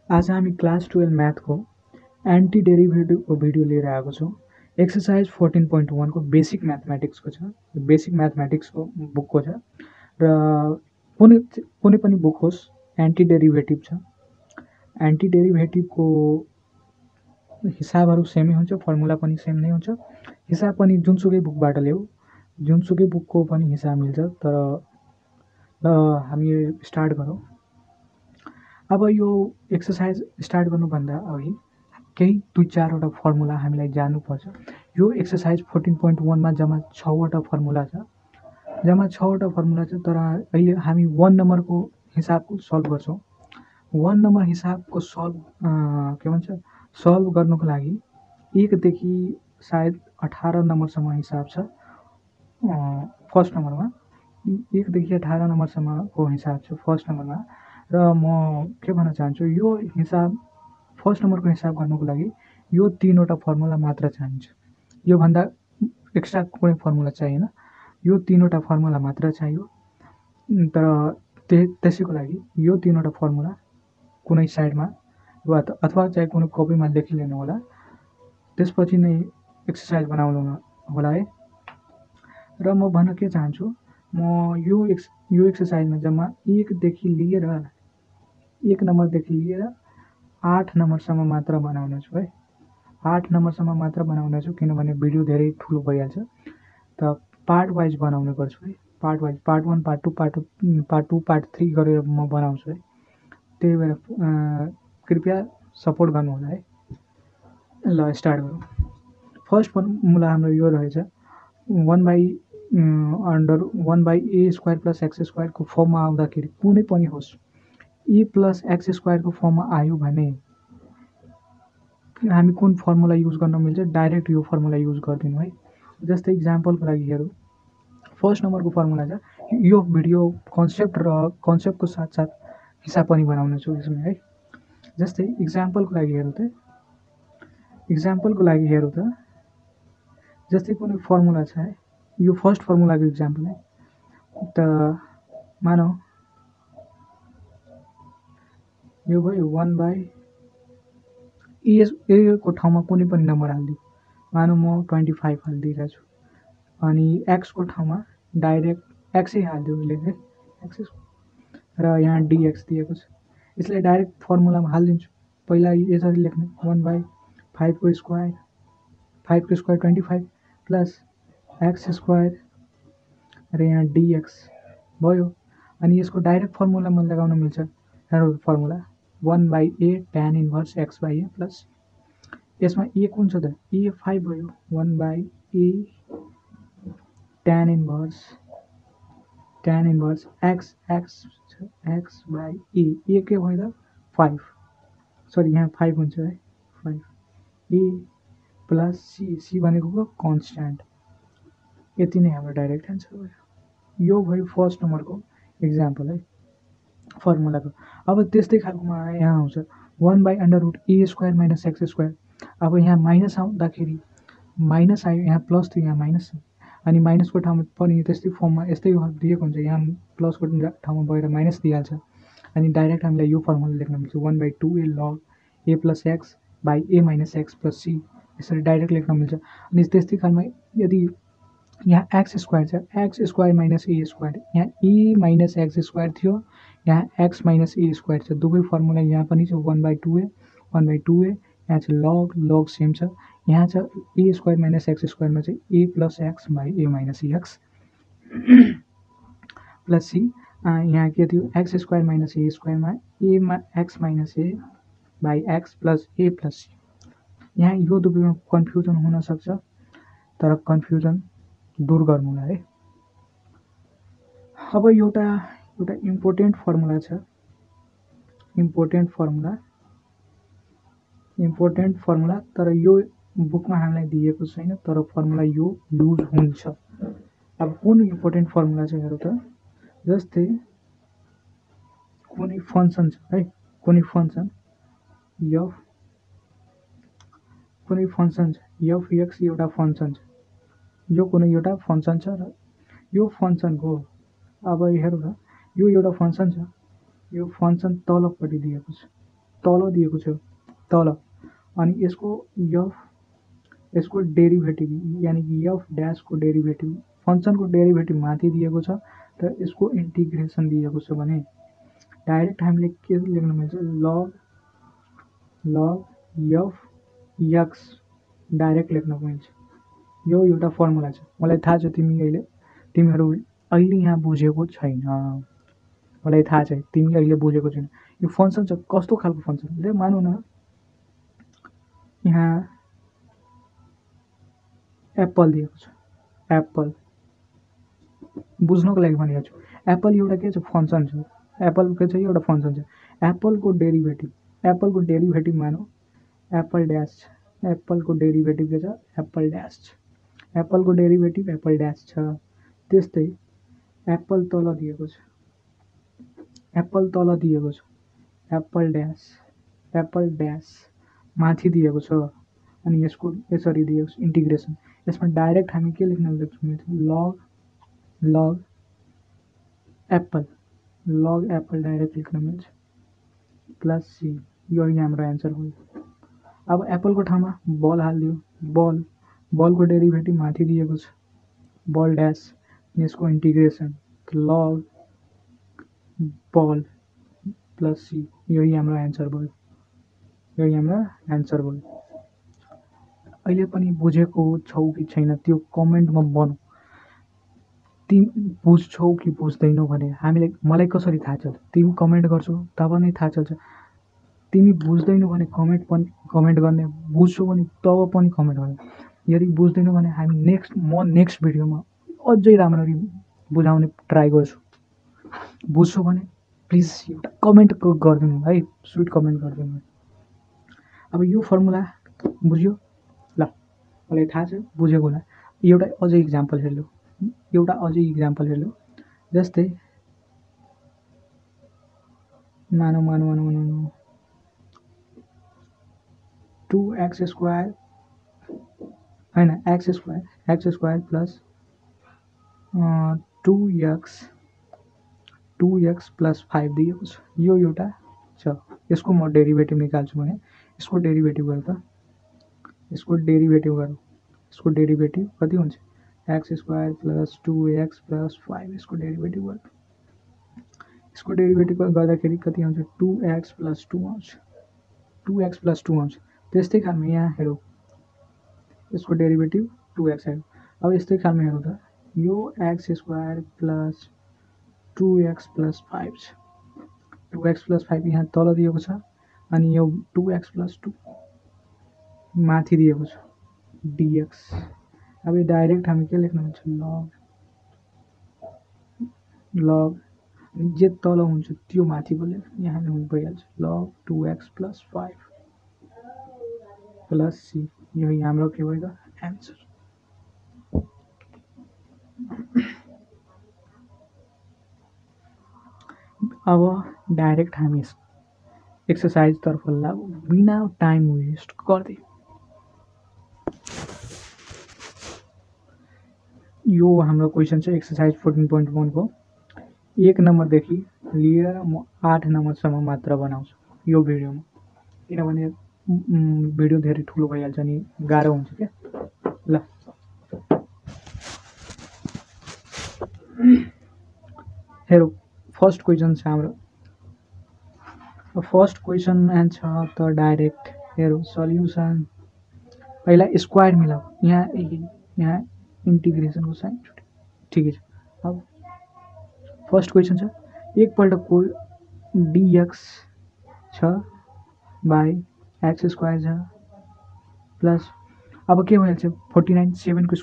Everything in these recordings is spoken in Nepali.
आज हामी क्लास 12 म्याथको एन्टी डेरिभेटिभको भिडियो लिएर आएको छौँ। एक्सर्साइज 14.1 को बेसिक म्याथमेटिक्सको छ। बेसिक म्याथमेटिक्सको बुकको छ र कुनै कुनै पनि बुक होस् एन्टी डेरिभेटिभ छ। एन्टी डेरिभेटिभको हिसाबहरू सेमै हुन्छ, फर्मुला पनि सेम नै हुन्छ। हिसाब पनि जुनसुकै बुकबाट ल्याऊ, जुनसुकै बुकको पनि हिसाब मिल्छ। तर हामी स्टार्ट गरौँ। अब यो एक्सर्साइज स्टार्ट गर्नुभन्दा अघि केही 2-4वटा फर्मुला हामीलाई जान्नुपर्छ। यो एक्सर्साइज 14.1 मा जम्मा 6वटा फर्मुला छ। जम्मा 6वटा फर्मुला छ, तर अहिले हामी 1 नम्बरको हिसाबको सल्भ गर्छौँ। 1 नम्बर हिसाबको सल्भ गर्नुको लागि 1 देखि सायद 18 नम्बरसम्म हिसाब छ। फर्स्ट नम्बरमा 1 देखि 18 नम्बरसम्मको हिसाब छ फर्स्ट नम्बरमा। र म के भन्न चाहन्छु, यो हिसाब फर्स्ट नम्बरको हिसाब गर्नुको लागि यो 3वटा फर्मुला मात्र चाहिन्छ। योभन्दा एक्स्ट्रा कुनै फर्मुला चाहिएन, यो 3वटा फर्मुला मात्र चाहियो। तर त्यसैको लागि यो 3वटा फर्मुला कुनै साइडमा अथवा चाहिँ कुनै कपीमा लेखिलिनु होला। त्यसपछि नै एक्सर्साइज बनाउनु होला है। र म भन्न के चाहन्छु, म यो एक्सर्साइजमा जम्मा 1 नम्बरदेखि लिएर 8 नम्बरसम्म मात्र बनाउनेछु है। 8 नम्बरसम्म मात्र बनाउनेछु, किनभने भिडियो धेरै ठुलो भइहाल्छ। त पार्ट वाइज बनाउने गर्छु है। Part wise part 1, part 2, part 2, part 3 गरेर म बनाउँछु है। त्यही भएर कृपया सपोर्ट गर्नुहोला है। ल स्टार्ट गरौँ। फर्स्ट फर्मुला हाम्रो यो रहेछ 1/a² + x² को फर्ममा आउँदाखेरि कुनै पनि होस् a + x² को फर्ममा आयो भने हामी कुन फर्मुला युज गर्न मिल्छ, डाइरेक्ट यो फर्मुला युज गरिदिनु है। जस्तै इक्जाम्पलको लागि हेरौँ। फर्स्ट नम्बरको फर्मुला छ, यो भिडियो कन्सेप्टको साथसाथ हिसाब पनि बनाउनेछु यसमा है। जस्तै इक्जाम्पलको लागि हेरौँ त जस्तै कुनै फर्मुला छ है। यो फर्स्ट फर्मुलाको इक्जाम्पल है। त मानौ यो भयो 1/a को ठाउँमा कुनै पनि नम्बर हालिदिउँ। मानौ म 25 हालिदिइरहेको छु, अनि x को ठाउँमा डाइरेक्ट x हालिदिउँ है, x। र यहाँ dx दिएको छ। यसलाई डाइरेक्ट फर्मुलामा हालिदिन्छु। पहिला यसरी लेख्ने 1/5 को स्क्वायर, 5 को स्क्वायर 25 प्लस x² र यहाँ dx भयो। अनि यसको डाइरेक्ट फर्मुलामा लगाउन मिल्छ। हेरौँ formula 1/a tan inverse x/a plus यसमा a कुन छ त, a 5 भयो। 1/a tan इन्भर्स x/a के भयो त 5, सरी यहाँ 5 हुन्छ है, 5 a प्लस c भनेको कन्स्ट्यान्ट। यति नै हाम्रो डाइरेक्ट एन्सर भयो। यो भयो फर्स्ट नम्बरको इक्जाम्पल है फर्मुलाको। अब त्यस्तै खालकोमा यहाँ आउँछ 1/√a² - x²। अब यहाँ माइनस आउँदाखेरि माइनस आयो, यहाँ प्लस थियो, यहाँ माइनस छ। अनि माइनसको ठाउँमा पनि त्यस्तै फर्ममा यस्तै दिएको हुन्छ, यहाँ प्लसको ठाउँमा गएर माइनस दिइहाल्छ। अनि डाइरेक्ट हामीलाई यो फर्मुला लेख्न मिल्छ 1/2a log a + x/a - x + c। यसरी डाइरेक्ट लेख्न मिल्छ। अनि त्यस्तै खालमा यदि यहाँ x² छ, x² - a², यहाँ a - x² थियो, यहाँ x - a² छ। दुवै फर्मुला यहाँ पनि छ 1/2a, यहाँ छ log सेम छ। यहाँ छ a² - x² मा चाहिँ a + x/a - x plus c। यहाँ के थियो x² - a² मा x - a/x plus a plus c। यहाँ यो दुवैमा कन्फ्युजन हुन सक्छ, तर कन्फ्युजन दूर गर्नुला है। अब एउटा इम्पोर्टेन्ट फर्मुला छ, इम्पोर्टेन्ट फर्मुला, तर यो बुकमा हामीलाई दिएको छैन, तर फर्मुला यो युज हुन्छ। अब कुन इम्पोर्टेन्ट फर्मुला छ हेरौँ त। जस्तै कुनै फङ्सन छ है, कुनै फङ्सन f x एउटा फङ्सन छ। यो कुनै एउटा फङ्सन छ र यो फङ्सनको अब हेरौँ त, यो एउटा फङ्सन छ। यो फङ्सन तलपट्टि दिएको छ, तल दिएको छ तल अनि यसको डेरिभेटिभ यानी कि एफ डैश को डेरिभेटिभ फंक्शन को डेरिभेटिभ माथि दिएको छ र यसको इन्टिग्रेसन दिएको छ भने डाइरेक्ट हामीले के लेख्न मिल्छ log एफ एक्स डाइरेक्ट लेख्न मिल्छ। यो एउटा फर्मुला छ। मलाई थाहा छ तिमीहरू अहिले यहाँ बुझेको छैन, मलाई थाहा छ तिमी अहिले बुझेको छैन। यो फंक्शन छ कस्तो खालको फंक्शन ले मानौ न यहाँ एप्पल दिएको छ, एप्पल बुझ्नको लागि भनेको छु। एप्पल एउटा के छ फंक्शन छ, एप्पल के छ एउटा फंक्शन छ। एप्पल को डेरिभेटिभ मानौ एप्पल डैश, एप्पल को डेरिभेटिभ के छ एप्पल डैश, एप्पल को डेरिभेटिभ एप्पल डैश छ। त्यस्तै एप्पल तल दिएको छ, एप्पल डैश माथि दिएको छ अनि यसको यसरी दिएको छ इन्टिग्रेसन। यसमा डाइरेक्ट हामी के लेख्न मिल्छ log एप्पल डाइरेक्ट लेख्न मिल्छ प्लस सी। यो हाम्रो एन्सर हो। अब एप्पल को ठाउँमा बल हाल्दियो, बल को डेरिभेटिभ माथि दिएको छ बल डैश, यसको इन्टिग्रेसन log बल प्लस सी। यही हाम्रो एन्सर भयो, अहिले पनि बुझेको छौ कि छैन त्यो कमेन्टमा भनौ। तिमी बुझ्छौ कि बुझ्दैनौ भने मलाई कसरी थाहा चल्छ? तिमी कमेन्ट गर्छौ तब नै थाहा चल्छ। तिमी बुझ्दैनौ भने कमेन्ट गर्ने, बुझ्छौ भने तब पनि कमेन्ट गर्ने। यदि बुझ्दैनौ भने म नेक्स्ट भिडियोमा अझै राम्ररी बुझाउने ट्राई गर्छु। बुझ्छौ भने प्लिज एउटा कमेन्ट गरिदिनु है, स्विट कमेन्ट गरिदिनु। अब यो फर्मुला बुझ्यो ल, मलाई थाहा छ बुझेको होला। एउटा अझै इक्जाम्पल हेर्नु, जस्तै मानौ 2x स्क्वायर हैन x square plus 2x plus 5 दिएको छ। यो एउटा छ, यसको म डेरिभेटिभ निकाल्छु भने यसको डेरिभेटिभ गरौँ, यसको डेरिभेटिभ कति हुन्छ x square plus 2x plus 5। यसको डेरिभेटिभ गर्नु, यसको डेरिभेटिभ गर्दाखेरि कति आउँछ 2x प्लस 2 आउँछ। त्यस्तै खालमा यहाँ हेरौँ, यसको डेरिभेटिभ 2x आयो। अब यस्तै खालमा हेरौँ त यो x square plus 2x plus 5 छ। 2x प्लस 5 यहाँ तल दिएको छ अनि यो 2x प्लस 2 माथि दिएको छ dx। अब डाइरेक्ट हामी के लेख्न मिल्छ log जे तल हुन्छ त्यो माथि बोले यहाँ भइहाल्छ log 2x plus 5 plus C. यही हाम्रो के भयो एन्सर। अब डाइरेक्ट हामी एक्सरसाइज तर्फ लागौँ बिना टाइम वेस्ट गर्दै। यो हाम्रो क्वेसन छ एक्सरसाइज 14.1 को 1 नम्बरदेखि लिएर म 8 नम्बरसम्म मात्र बनाउँछु यो भिडियोमा, किनभने भिडियो धेरै ठुलो भइहाल्छ नि गाह्रो हुन्छ क्या। ल हेरौँ, फर्स्ट क्वेसन छ हाम्रो। फर्स्ट क्वेसन एन्सर त डाइरेक्ट हेरौँ सल्युसन। पहिला स्क्वायर मिलाऊ, यहाँ इन्टिग्रेसनको साइन ठिकै छ। अब फर्स्ट क्वेसन छ एकपल्टको dx छ बाई x स्क्वायर छ प्लस अब के भइहाल्छ 49 7 को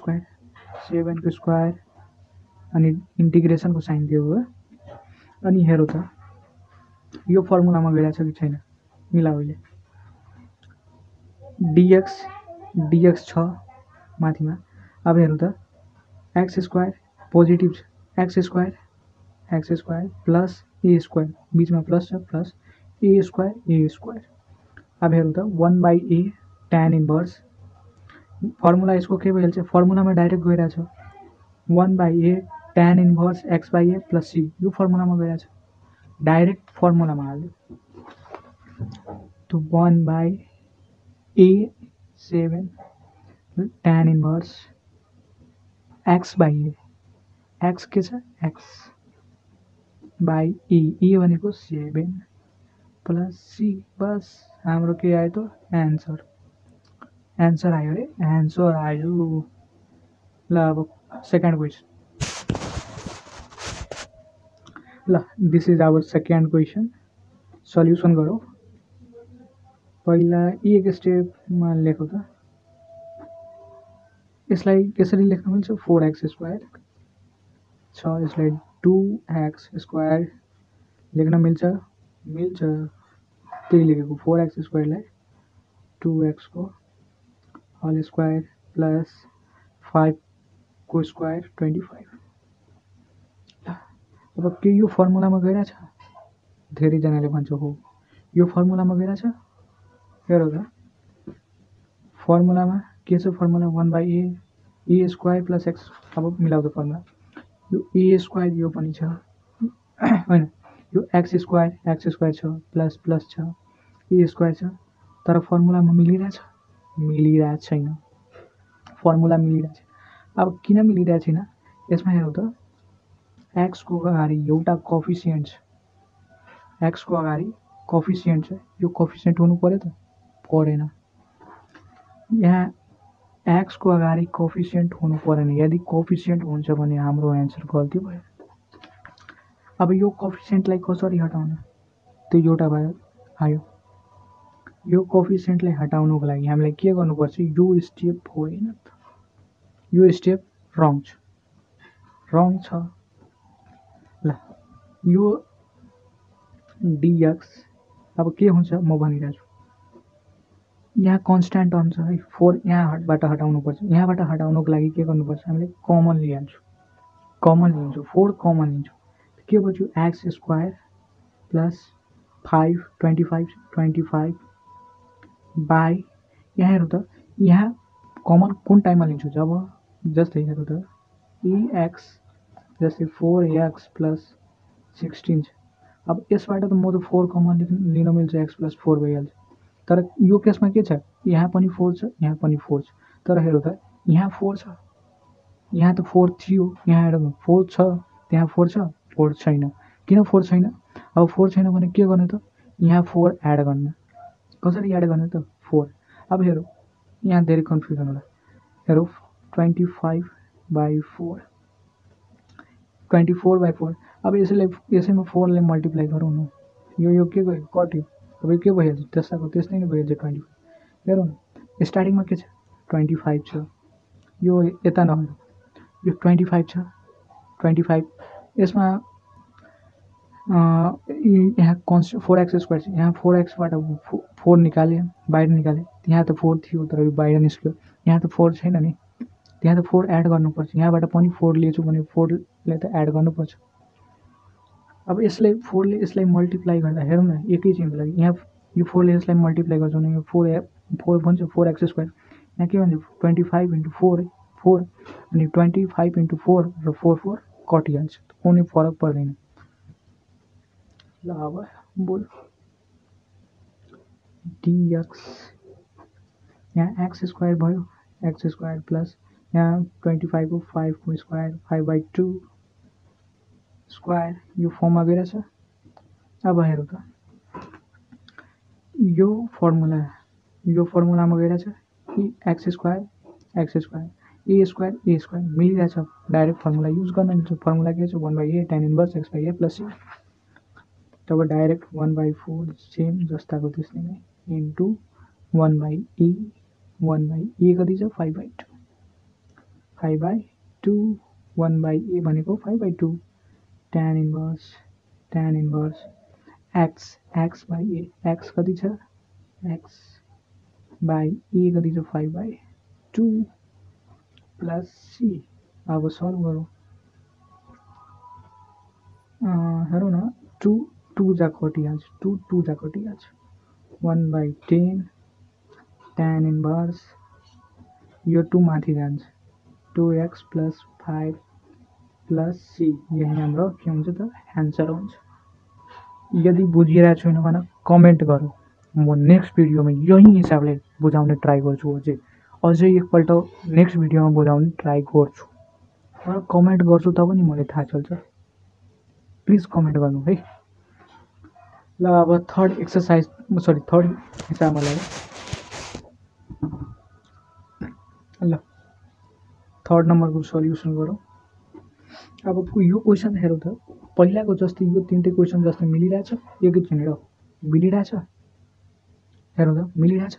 स्क्वायर अनि इन्टिग्रेसनको साइन दियो हो। अनि हेरौँ त यो फर्मुलामा गइरहेछ कि छैन, मिलाऊ अहिले। dx छ माथिमा। अब हेरौँ त x स्क्वायर पोजिटिभ छ, x square plus a square बीचमा प्लस छ प्लस a स्क्वायर। अब हेरौँ त 1/a tan इन्भर्स फर्मुला यसको के भइहाल्छ, फर्मुलामा डाइरेक्ट गइरहेछ 1/a tan inverse x/a plus c। यो फर्मुलामा गइरहेछ, डाइरेक्ट फर्मुलामा हाल्यो। तो 1/a7 tan inverse x by a x के छ x by e भनेको 7 प्लस c बस हाम्रो के आयो त एन्सर आयो रे एन्सर आयो ल अब सेकेन्ड क्वेसन ल this is our second question solution गरौँ पहिला एक स्टेपमा लेखौँ त यसलाई कसरी लेख्न मिल्छ 4x स्क्वायर छ यसलाई 2x स्क्वायर लेख्न मिल्छ त्यही लेखेको 4x स्क्वायरलाई 2x को होल स्क्वायर प्लस 5 को स्क्वायर 25 अब के यो फर्मुलामा गइरहेछ धेरैजनाले भन्छ हो यो फर्मुलामा गइरहेछ हेर त फर्मुलामा के छ फर्मुला 1/a ए स्क्वायर प्लस x अब मिलाउँदा फर्मुला यो ए स्क्वायर यो पनि छ हैन यो x स्क्वायर छ प्लस प्लस छ ए स्क्वायर छ तर फर्मुलामा मिलिरहेछ छैन फर्मुला मिलिरहेछ अब किन मिलिरहेछ छैन यसमा हेरौँ त x को अगाडि एउटा कोएफिसिएन्ट छ x को अगाडि कोएफिसिएन्ट छ यो कोएफिसिएन्ट हुनु पर्यो त परेन यहाँ x को अगाडि कोएफिसिएन्ट हुनु परेन यदि कोएफिसिएन्ट हुन्छ भने हाम्रो आन्सर गल्ती भयो अब यो कोएफिसिएन्टलाई कसरी हटाउन त्यो एउटा भयो आयो यो कोएफिसिएन्टलाई हटाउनको लागि हामीलाई के गर्नुपर्छ यो स्टेप होइन त यो स्टेप रङ छ ल यो dx अब के हुन्छ म भनिरहेछु यहाँ कन्स्ट्यान्ट टर्म छ है 4 यहाँबाट हटाउनुपर्छ यहाँबाट हटाउनको लागि के गर्नुपर्छ हामीले कमन लिन्छु 4 कमन लिन्छु के बच्यो x स्क्वायर प्लस 5 25 बाई यहाँ हेरौँ त यहाँ कमन कुन टाइममा लिन्छु जब जस्तै हेरौँ त ex जस्तै 4x प्लस 16 छ अब यसबाट त म त 4 कमन लिन मिल्छ x प्लस 4 भइहाल्छ तर यो केसमा के छ यहाँ पनि 4 छ यहाँ पनि 4 छ तर हेरौँ त यहाँ 4 छ यहाँ त 4 थियो यहाँ हेरौँ 4 छ त्यहाँ 4 छ 4 छैन किन 4 छैन अब 4 छैन भने के गर्ने त यहाँ 4 एड गर्न कसरी एड गर्ने त 4 अब हेरौँ यहाँ धेरै कन्फ्युजन होला हेरौँ 24/4 अब यसैमा 4 ले मल्टिप्लाई गरौँ न यो के गयो कट्यो अब यो के भइहाल्छ त्यसैको त्यस्तै नै भइहाल्छ 25 हेरौँ न स्टार्टिङमा के छ 25 छ यो यता नहेरौँ यो 25 छ 25 यसमा यहाँ 4x स्क्वायर छ यहाँ 4x बाट 4 निकाले बाहिर निकाले यहाँ त 4 थियो तर यो बाहिर निस्क्यो यहाँ त 4 छैन नि त्यहाँ त 4 एड गर्नुपर्छ यहाँबाट पनि 4 लिएछु भने 4 ले त एड गर्नुपर्छ अब यसलाई 4 ले यसलाई मल्टिप्लाई गर्दा हेरौँ न एकैछिनको लागि यहाँ यो 4 ले यसलाई मल्टिप्लाई गर्छौँ नि यो 4 भन्छ 4x स्क्वायर यहाँ के भन्छ 25 × 4 अनि 25 × 4 र 4 कटिहाल्छ कुनै फरक पर्दैन ल अब बोल dx यहाँ x स्क्वायर भयो x स्क्वायर प्लस यहाँ 25 को 5 को स्क्वायर 5/2 स्क्वायर यो फर्ममा गइरहेछ अब हेरौँ त यो फर्मुलामा गइरहेछ x स्क्वायर ए स्क्वायर मिलिरहेछ डाइरेक्ट फर्मुला युज गर्न मिल्छ फर्मुला के छ 1/a tan inverse x by a plus c तब डाइरेक्ट 1/4 सेम जस्ताको त्यस्तै नै इन्टु 1/e कति छ 5/2 1/a भनेको 5/2 tan inverse x by a x कति छ x by a कति छ 5/2 प्लस c अब सल्भ गरौँ हेरौँ न 2 जा कटिहाल्छ 2 जा कटिहाल्छ 1/10 tan इन्भर्स यो 2 माथि जान्छ 2x प्लस 5 प्लस c यही हाम्रो के हुन्छ त आन्सर हुन्छ यदि बुझिरहेको छैन भने कमेन्ट गरौँ म नेक्स्ट भिडियोमा यही हिसाबले बुझाउने ट्राई गर्छु। अझै एकपल्ट नेक्स्ट भिडियोमा बुझाउने ट्राई गर्छु र कमेन्ट गर्छु तब नि मलाई थाहा चल्छ। प्लिज कमेन्ट गर्नु है। ल अब थर्ड हिसाब मलाई ल थर्ड नम्बरको सल्युसन गरौँ। अब यो क्वेसन हेरौँ त, पहिलाको जस्तै यो तिनटै क्वेसन जस्तै मिलिरहेछ। एकैछिन हेर, मिलिरहेछ, हेरौँ त मिलिरहेछ।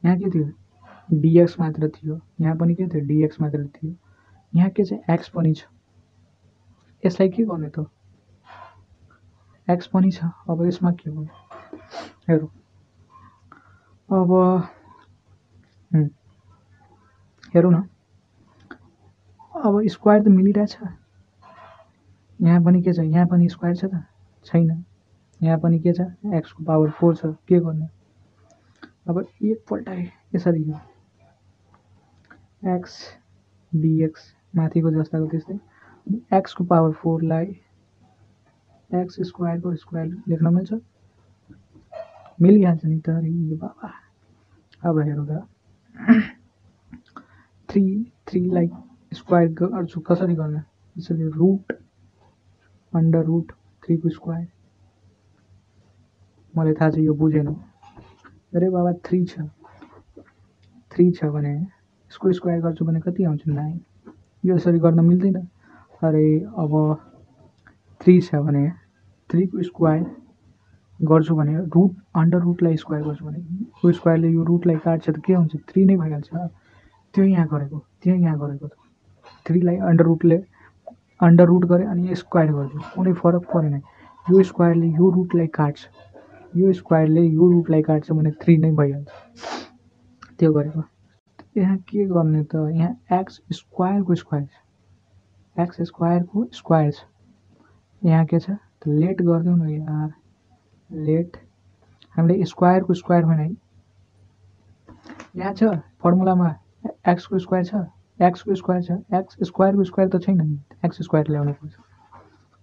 यहाँ के थियो, डिएक्स मात्र थियो, यहाँ पनि के थियो, डिएक्स मात्र थियो, यहाँ के छ, एक्स पनि छ। यसलाई के गर्ने त, एक्स पनि छ। अब यसमा के गर्ने हेरौँ। अब हेरौँ न, अब स्क्वायर त मिलिरहेछ, यहाँ पनि के छ, यहाँ पनि स्क्वायर छ त, छैन। यहाँ पनि के छ, एक्सको पावर 4 छ। के गर्ने, अब एकपल्ट यसरी हो, एक्स डिएक्स माथिको जस्ताको त्यस्तै, एक्सको पावर 4 लाई एक्स स्क्वायरको स्क्वायर लेख्न मिल्छ, मिलिहाल्छ नि त। अरे बाबा, अब हेरौँ त, 3 लाई स्क्वायर गर्छु, कसरी गर्ने, यसरी रुट अन्डर रुट 3 को स्क्वायर। मलाई थाहा छ यो बुझेन। अरे बाबा 3 छ भने यसको स्क्वायर गर्छु भने कति आउँछ, 9। यो यसरी गर्न मिल्दैन। अरे अब 3 छ भने 3 को स्क्वायर गर्छु भने रुट अन्डर रुटलाई स्क्वायर गर्छु भने यो स्क्वायरले यो रुटलाई काट्छ त के हुन्छ, 3 नै भइहाल्छ। त्यो यहाँ गरेको त 3 लाई अन्डर रुट गरे अनि स्क्वायर गर्छु, कुनै फरक परेन। यो स्क्वायरले यो रुटलाई काट्छ, यो स्क्वायरले यो रुटलाई काट्छ भने 3 नै भइहाल्छ। त्यो गरेको। यहाँ के गर्ने त, यहाँ एक्स स्क्वायरको स्क्वायर छ, एक्स स्क्वायरको स्क्वायर छ। यहाँ के छ, लेट गरिदेऊ न यार, लेट। हामीले स्क्वायरको स्क्वायर होइन है, यहाँ छ फर्मुलामा एक्सको स्क्वायर छ, एक्सको स्क्वायर छ, एक्स स्क्वायरको स्क्वायर त छैन नि, एक्स स्क्वायर ल्याउनु पर्छ।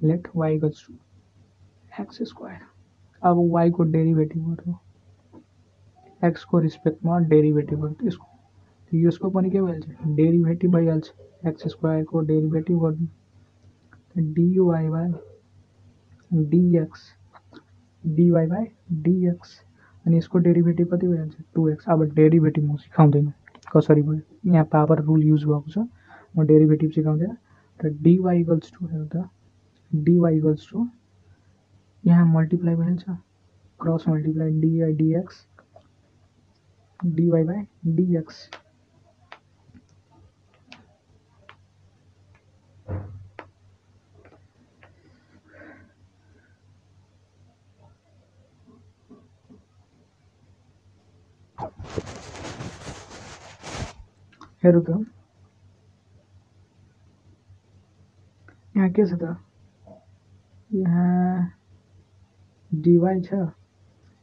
Let y equals to x square. अब वाई को डेरिभेटिभ गर्नु, एक्स को रिस्पेक्टमा डेरिभेटिभ गर्नु, यसको पनि के भइहाल्छ, डेरिभेटिभ भइहाल्छ। एक्स स्क्वायर को डेरिभेटिभ गर्नु, d y by d x, d y by d x, अनि यसको डेरिभेटिभ कति भइहाल्छ, 2x। अब डेरिभेटिभ म सिकाउँदैन कसरी भयो, यहाँ पावर रुल युज भएको छ, म डेरिभेटिभ सिकाउँदैन। र डिवाई इक्वल्स टु हेर्नु त, डिवाई इक्वल्स टु यहाँ मल्टिप्लाई भइहाल्छ, cross multiply d y d x, d y by d x. हेरौँ त, यहाँ के छ त, यहाँ डिवाई छ,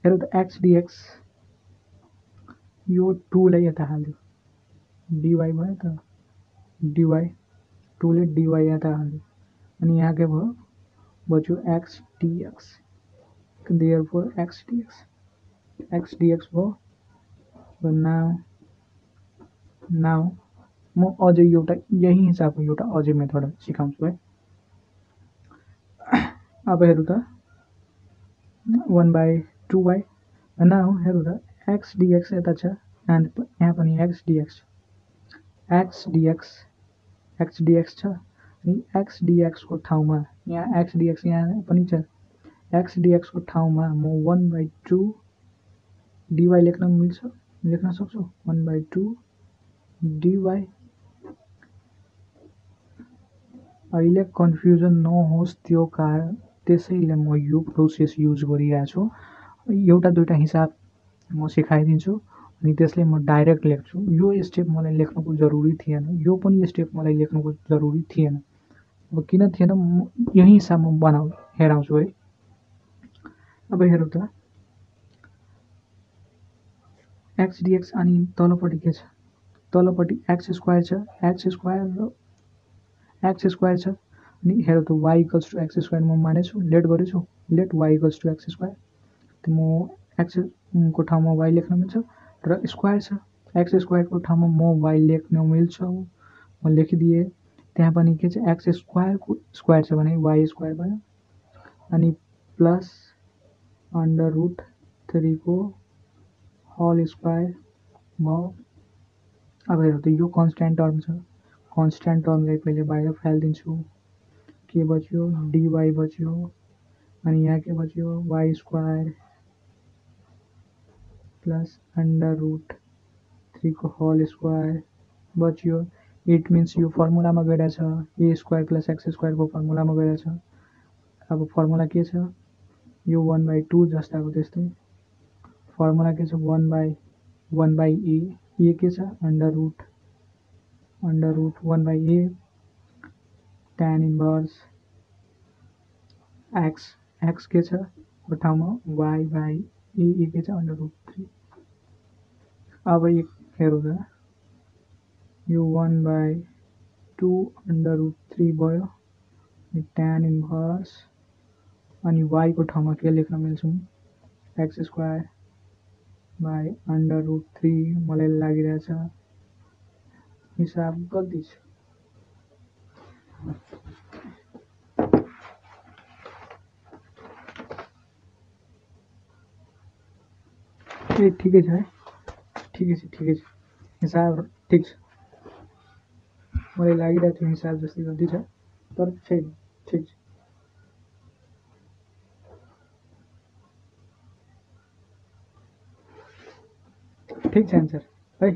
हेरौँ त, एक्स डिएक्स, यो 2 लाई यता हाल्यो, डिवाई भयो त, डिवाई 2 ले डिवाई यता हाल्यो, अनि यहाँ के भयो, बच्यो x dx. Therefore x dx भयो। नाउ म अझै एउटा यही हिसाबको एउटा अझै मेथड सिकाउँछु है। अब हेरौँ त, 1/2y। नाउ हेरौँ त, एक्स डिएक्स यता छ, यहाँ पनि एक्स डिएक्स छ, अनि एक्स डिएक्सको ठाउँमा यहाँ एक्स डिएक्स यहाँ पनि छ, एक्स डिएक्सको ठाउँमा म 1/2 डिवाई लेख्न सक्छु, 1/2 डिवाई। अहिले कन्फ्युजन नहोस् त्यो कारण, त्यसैले म यो प्रोसेस युज गरिरहेको छु। एउटा दुईटा हिसाब म सिकाइदिन्छु अनि त्यसले म डाइरेक्ट लेख्छु। यो स्टेप मलाई लेख्नुको जरुरी थिएन, यो पनि स्टेप मलाई लेख्नुको जरुरी थिएन। अब किन थिएन, यही हिसाब म हेराउँछु है। अब हेरौँ त, एक्स डिएक्स अनि तलपट्टि के छ, तलपट्टि एक्स स्क्वायर छ, एक्स स्क्वायर छ, अनि हेरौँ त y equals to x square म मानेछु, लेट गरेछु, let y equals to x square. त म एक्स को ठाउँमा y लेख्न मिल्छ र स्क्वायर छ x स्क्वायरको ठाउँमा म y लेख्न मिल्छ म लेखिदिएँ त्यहाँ पनि के छ x स्क्वायरको स्क्वायर छ भने y स्क्वायर भयो अनि प्लस अंडर रूट 3 को होल स्क्वायर भयो अब हेर्नु त यो कन्स्ट्यान्ट टर्म छ कन्स्ट्यान्ट टर्मलाई पहिले बाहिर फालिदिन्छु के बच्यो dy बच्यो अनि यहाँ के बच्यो y square plus under root 3 को होल स्क्वायर बच्यो इट मिन्स यो फर्मुलामा गइरहेछ a square plus x square को फर्मुलामा गइरहेछ अब फर्मुला के छ यो 1/2 जस्ताको त्यस्तै फर्मुला के छ 1/a a के छ under root 1/a tan inverse x के छ को ठाउँमा y/a के छ अंडर रूट 3 अब एक हेरौँ त यो 1/2 अंडर रूट 3 भयो tan इन्भर्स अनि y को ठाउँमा के लेख्न मिल्छ x square by under root 3 मलाई लागिरहेछ हिसाब गल्ती छ ए ठिकै छ है ठिकै छ हिसाब ठिक छ मलाई लागिरहेको थियो हिसाब जस्तै गल्ती छ तर छैन ठिक छ ठिक छ आन्सर है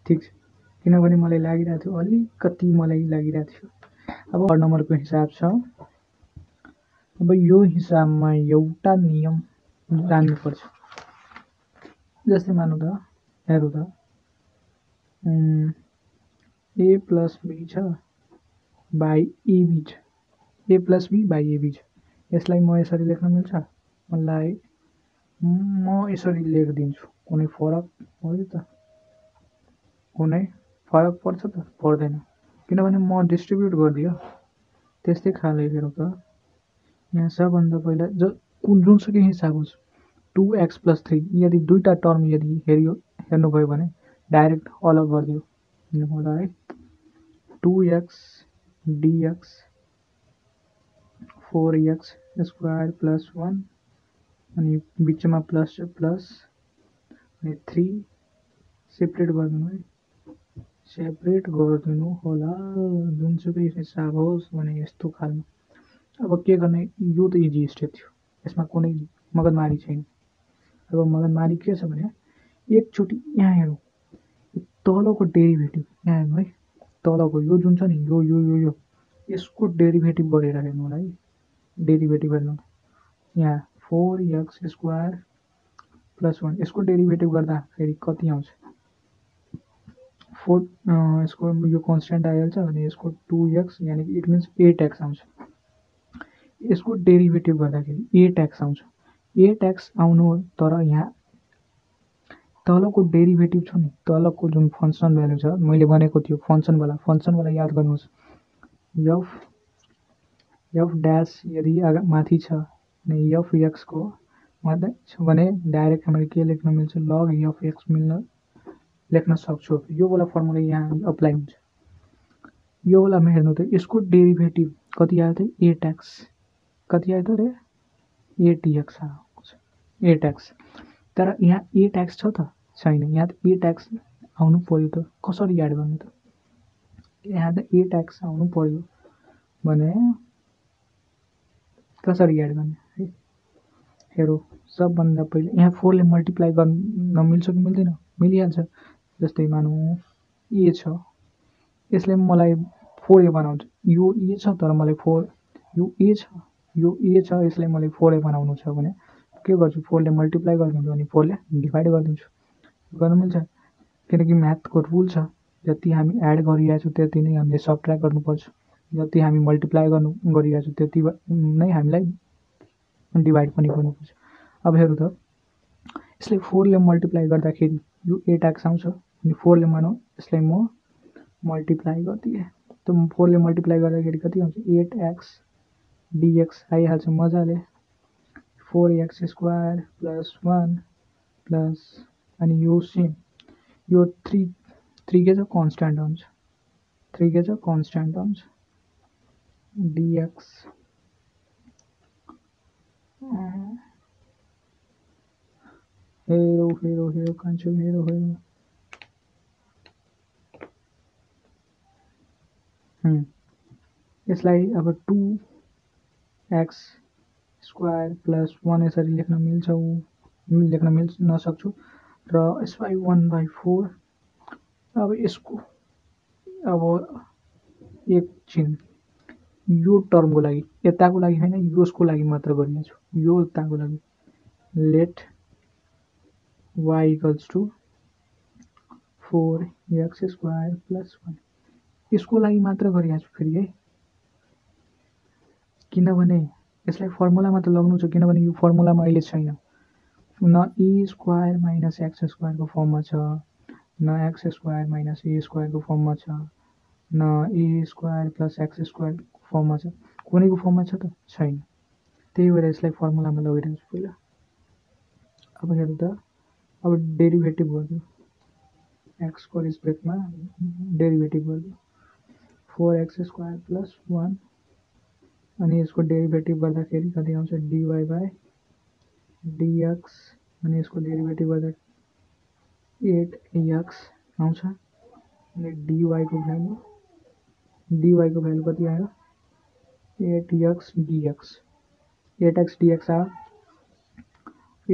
ठिक छ किनभने मलाई लागिरहेको थियो अलिकति मलाई लागिरहेको थियो अब 4 नम्बरको हिसाब छ अब यो हिसाबमा एउटा नियम जान्नुपर्छ जस्तै मानौँ त हेरौँ त a प्लस b छ बाई ab छ a plus b by ab छ यसलाई म यसरी लेख्न मिल्छ मलाई म यसरी लेखिदिन्छु कुनै फरक पर्यो त कुनै फरक पर्छ त पर्दैन किनभने म डिस्ट्रिब्युट गरिदियो त्यस्तै खाले हेरौँ त यहाँ सबभन्दा पहिला जुनसुकै हिसाब होस् 2x प्लस 3 यदि दुईटा टर्म यदि हेर्नुभयो भने डाइरेक्ट अलग गरिदियो होला है 2x dx 4x square plus 1 अनि बिचमा प्लस छ प्लस अनि 3 सेपरेट गरिदिनु है सेपरेट गरिदिनु होला जुनसुकै हिसाब होस् भने यस्तो खालमा अब के गर्ने यो त इजी स्टेप थियो यसमा कुनै मगजमारी छैन अब मगजमारी के छ भने एकचोटि यहाँ हेरौँ तलको डेरिभेटिभ यहाँ हेर्नु है तलको यो जुन छ नि यो यसको डेरिभेटिभ गरेर हेर्नु होला है डेरिभेटिभ हेर्नु यहाँ 4x स्क्वायर प्लस 1 यसको डेरिभेटिभ गर्दाखेरि कति आउँछ 4 यसको यो कन्स्ट्यान्ट आइहाल्छ भने यसको 2x यानी कि इट मिन्स 8x आउँछ यसको डेरिभेटिभ गर्दाखेरि 8x आउँछ 8x आउनु तर यहाँ तलको डेरिभेटिभ छ नि तलको जुन फंक्सन भ्यालु छ मैले भनेको थियो फंक्सनवाला याद गर्नुहोस् f डैश यदि माथि छ भने f(x) को माथि छ भने डाइरेक्ट हामीले के लेख्न मिल्छ log f(x) लेख्न सक्छु यो वाला फर्मुला यहाँ अप्लाई हुन्छ यो वालामा हेर्नु त यसको डेरिभेटिभ कति आयो त 8x कति आयो त रे 8x आएको छ 8x तर यहाँ 8x छ त छैन यहाँ त 8x आउनु पर्यो त कसरी याद गर्ने त यहाँ त 8x आउनु पर्यो भने कसरी याद गर्ने है हेरौँ सबभन्दा पहिले यहाँ 4 ले मल्टिप्लाई गर्न मिल्छ कि मिल्दैन मिलिहाल्छ जस्तै मानौँ a छ यसले मलाई 4a बनाउँछ यो a छ तर मलाई 4 यो a छ यसले मलाई 4a बनाउनु छ भने के गर्छु 4 ले मल्टिप्लाई गरिदिन्छु अनि 4 ले डिभाइड गरिदिन्छु गर्न मिल्छ किनकि म्याथको रुल छ जति हामी एड गरिरहेको छौँ त्यति नै हामीले सबट्र्याक्ट गर्नुपर्छ जति हामी मल्टिप्लाई गरिरहेको छौँ त्यति नै हामीलाई डिभाइड पनि गर्नुपर्छ अब हेरौँ त यसले 4 ले मल्टिप्लाई गर्दाखेरि यो 8x आउँछ अनि 4 ले मानौँ यसलाई म मल्टिप्लाई गरिदिएँ त 4 ले मल्टिप्लाई गर्दाखेरि कति आउँछ 8x dx आइहाल्छ मजाले 4x स्क्वायर प्लस 1 प्लस अनि यो सेम यो 3 के छ कन्स्ट्यान्ट टर्म छ 3 के छ कन्स्ट्यान्ट टर्म छ dx हेरो हेरो हेरो कान्छु हेरो हेरो यसलाई अब 2x स्क्वायर प्लस 1 यसरी लेख्न मिल्छ नसक्छु र यसलाई 1/4 अब यसको अब एकछिन यो टर्मको लागि यताको लागि हैन यसको लागि मात्र गरिरहेछु यो यताको लागि let y equals to 4x square plus 1 यसको लागि मात्र गरिरहेछु फेरि है किनभने यसलाई फर्मुलामा त लग्नु छ किनभने यो फर्मुलामा अहिले छैन न e स्क्वायर माइनस x स्क्वायरको फर्ममा छ न x स्क्वायर माइनस a स्क्वायरको फर्ममा छ न a स्क्वायर प्लस x स्क्वायरको फर्ममा छ कुनैको फर्ममा छ त छैन त्यही भएर यसलाई फर्मुलामा लगिरहेको छु पहिला अब हेर्नु त अब डेरिभेटिभ गर्नु x को रेस्पेक्टमा डेरिभेटिभ गर्नु 4x स्क्वायर प्लस 1 अनि यसको डेरिभेटिभ गर्दाखेरि कति आउँछ dy बाई dx अनि यसको डेरिभेटिभ गर्दा 8x आउँछ अनि dy को भ्यालु कति आयो 8x dx 8x dx आयो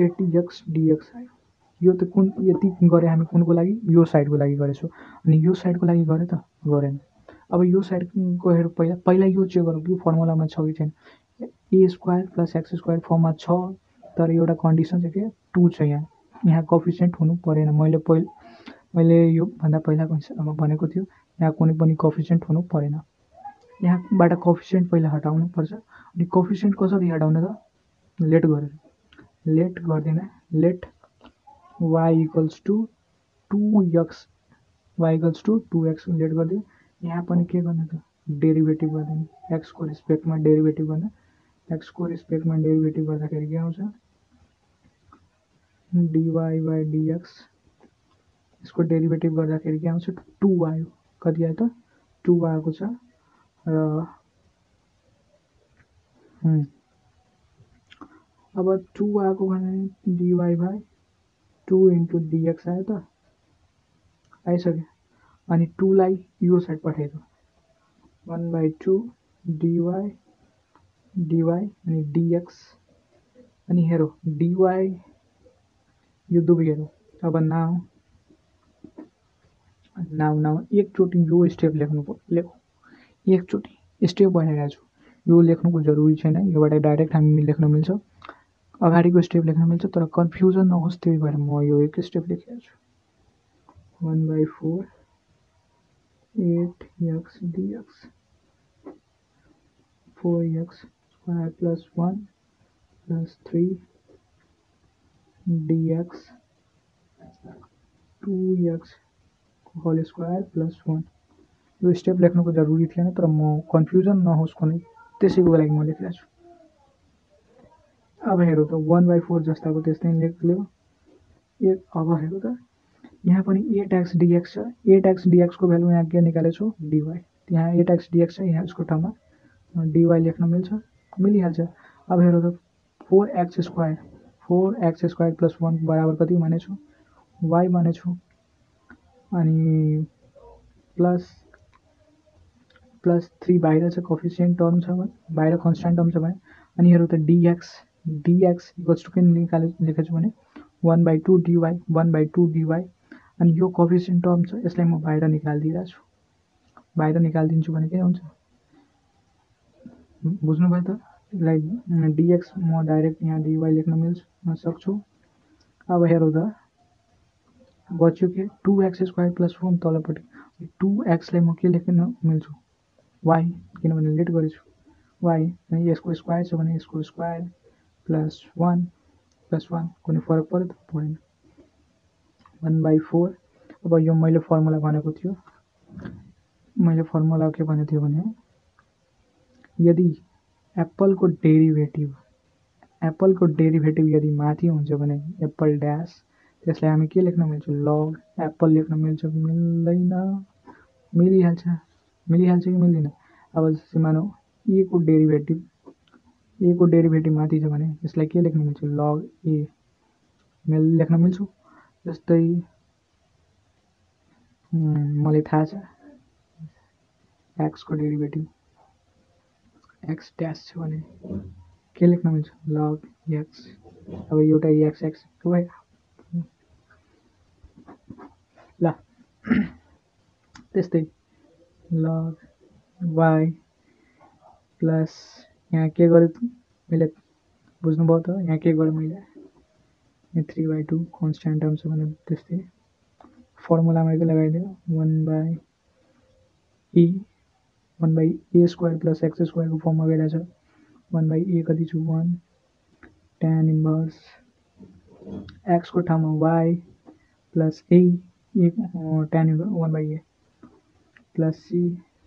8x dx आयो यो त कुन यति गरे हामी कुनको लागि यो साइडको लागि गरेछौ अनि यो साइडको लागि गरे त गरेन अब यो साइडको हेरौँ पहिला यो चेक गरौँ कि फर्मुलामा छ कि छैन a square plus x square फर्ममा छ तर एउटा कन्डिसन छ के 2 छ यहाँ कोफिसिएन्ट हुनु परेन मैले यो भन्दा पहिला भनेको थियो यहाँ कुनै पनि कोफिसिएन्ट हुनु परेन यहाँबाट कोफिसिएन्ट पहिला हटाउनु पर्छ अनि कोफिसिएन्ट कसरी हटाउने त लेट गर्दिन let y equals to 2x let गरिदियो यहाँ पनि के गर्ने त डेरिभेटिभ गर्दिने x को रेस्पेक्टमा डेरिभेटिभ गर्न x को रेस्पेक्टमा डेरिभेटिभ गर्दाखेरि के आउँछ dy बाई dx यसको डेरिभेटिभ गर्दाखेरि के आउँछ 2 आयो कति आयो त 2 आएको छ र अब 2 आएको भने dy बाई 2 इन्टु dx आयो त आइसक्यो अनि 2 लाई यो साइड पठाइदियो 1/2 dy अनि dx अनि हेरौ dy यो दुवै हेरौ अब नाउ एकचोटि यो स्टेप लेखौ एकचोटि स्टेप बनाइरहेको छु यो लेख्नुको जरुरी छैन योबाट डाइरेक्ट हामी लेख्न मिल्छ अगाडिको स्टेप लेख्न मिल्छ तर कन्फ्युजन नहोस् त्यही भएर म यो एक स्टेप लेखिरहेको छु 1/4 8x dx 4x square plus 1 plus 3 dx 2x whole square plus 1 यो स्टेप लेख्नुको जरुरी थिएन तर म कन्फ्युजन नहोस् कुनै त्यसैको लागि म लेखिरहेको छु अब हेरौ त 1/4 जस्ताको त्यस्तै लेख्लियो अब हेरौ त यहाँ पनि 8x dx छ 8x dx को भ्यालु यहाँ के निकालेछु dy यहाँ 8x dx छ यहाँ यसको ठाउँमा dy लेख्न मिलिहाल्छ अब हेरौ त 4x स्क्वायर प्लस 1 बराबर कति भनेछु y भनेछु अनि प्लस 3 बाहिर छ कोफिसिएन्ट टर्म छ बाहिर कन्स्ट्यान्ट टर्म छ भने अनि हेरौ त dx इक्वल्स टु के लेखेछु भने 1/2 dy 1/2 dy अनि यो कोफिसिएन्ट टर्म छ यसलाई म बाहिर निकाल्दिन्छु भने के हुन्छ बुझ्नुभयो त यसलाई dx म डाइरेक्ट यहाँ dy लेख्न सक्छु अब हेरौ त बच्यो के 2x स्क्वायर प्लस 1 तलपट्टि 2x लाई म के लेख्न मिल्छु y किनभने लेट गरेछु y अनि यसको स्क्वायर छ भने यसको स्क्वायर प्लस 1 कुनै फरक पर्यो त परेन 1/4 अब यो मैले फर्मुला भनेको थियो भने यदि एप्पलको डेरिभेटिभ यदि माथि हुन्छ भने एप्पल ड्याश त्यसलाई हामी के लेख्न मिल्छ लग एप्पल लेख्न मिल्छ कि मिल्दैन मिलिहाल्छ मिलिहाल्छ कि मिल्दैन अब जस्तै मानौँ ए को डेरिभेटिभ माथि छ भने यसलाई के लेख्न मिल्छ लग ए लेख्न मिल्छु जस्तै मलाई थाहा छ एक्स को डेरिभेटिभ एक्स ड्यास छ भने के लेख्न मिल्छ लग एक्स अब एउटा एक्स एक्स भयो ल त्यस्तै लग वाई प्लस यहाँ के गरेँ मैले बुझ्नुभयो त यहाँ के गरेँ मैले यहाँ 3/2 कन्स्ट्यान्ट टर्म छ भने त्यस्तै फर्मुलामा के लगाइदियो 1/a स्क्वायर प्लस एक्स स्क्वायरको फर्ममा गइरहेछ 1/a कति छु 1 tan इन्भर्स एक्स को ठाउँमा y plus a tan inverse 1/a plus c